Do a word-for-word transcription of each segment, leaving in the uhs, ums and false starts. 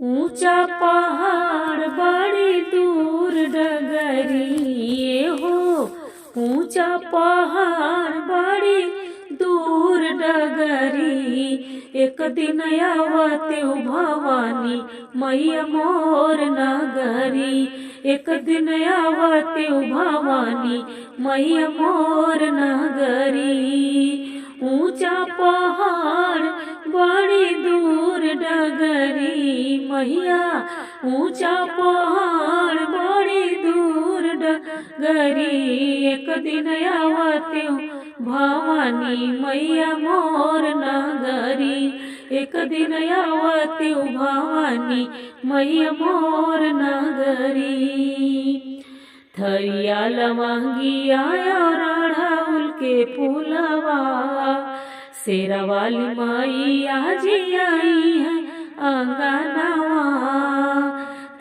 ऊंचा पहाड़ बड़ी दूर डगरी, ए हो, ऊंचा पहाड़ बड़ी दूर डगरी। एक दिन आवतेउ भवानी मैया मोर नगरी, एक दिन आवतेउ भवानी मैया मोर नगरी। ऊंचा पहाड़ बड़ी दूर डगरी मैया, ऊंचा पहाड़ बड़ी दूर डगरी। एक दिन आवतेउ भवानी मैया मोर नगरी, एक दिन आवतेउ भवानी मैया मोर नगरी। थरिया लवंगिया और अड़हुल के फूलवा, शेरा वाली मैया जी आई है आंगनवा।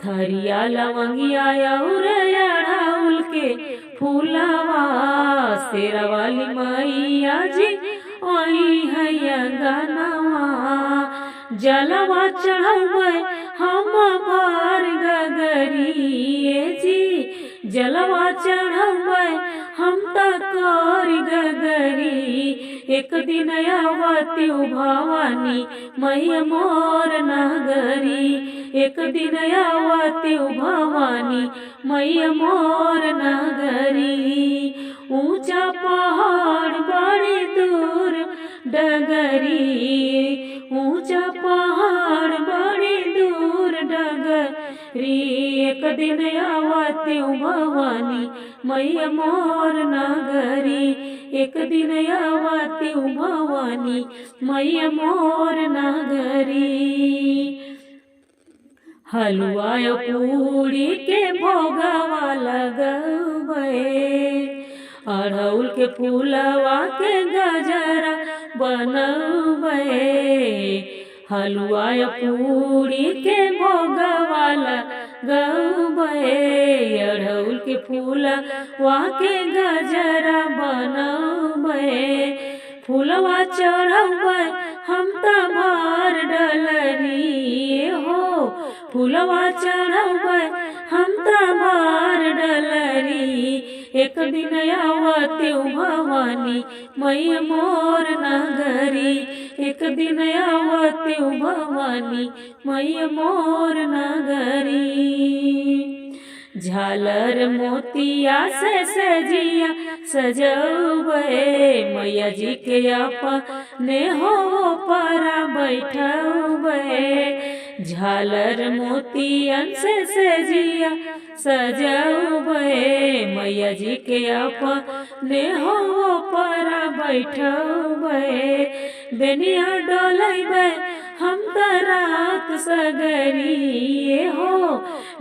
थरिया लवंगिया और अड़हुल के फूलवा, शेरा वाली मैया जी आई है आंगनवा। जलवा चढ़ावे हम बार गगरी, ए जी, जलवा चढ़ावे हम त कर गगरी। एक दिन आवतेउ भवानी मैया मोर नगरी, एक दिन आवतेउ भवानी मैया मोर नगरी। ऊंचा पहाड़ बड़ी दूर डगरी, ऊंचा पहाड़ बड़ी दूर डगरी। एक दिन आवतेउ भवानी मैया मोर नगरी, एक दिन आवतेउ भवानी मैया मोर नगरी। हलुआ या पूड़ी के भोगवा लगबै, अड़हुल के फूलवा के गजरा बनबै। हलुआ या पूड़ी के भोगवा लगबै, अड़हुल के फूलवा के गजरा बनबै। फूलवा चढ़बै हम त भार डलरी, ए हो, फूलवा चढ़बै हम त भार डलरी। एक दिन आवतेउ भवानी मैया मोर नगरी, एक दिन आवतेउ भवानी मैया मोर नगरी। झालर मोतिया से सजिया सजौबै, मैया जी के अपने हो परा बैठौबै। झालर मोतियन से सजिया सजौबै, मैया जी के अपने हो परा बैठौबै। बेनिया डोलैबै हम त रात सगरी, ए हो,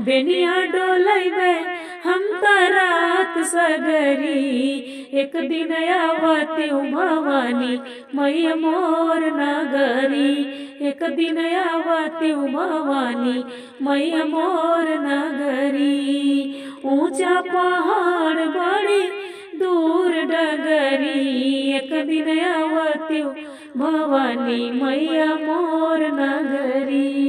बेनिया डोलैबै हम त रात सगरी। एक दिन आवतेउ भवानी मैया मोर नगरी, एक दिन आवतेउ भवानी मैया मोर नगरी। ऊंचा पहाड़ बड़ी दूर डगरी, एक दिन आवतेउ भवानी मैया मोर नगरी।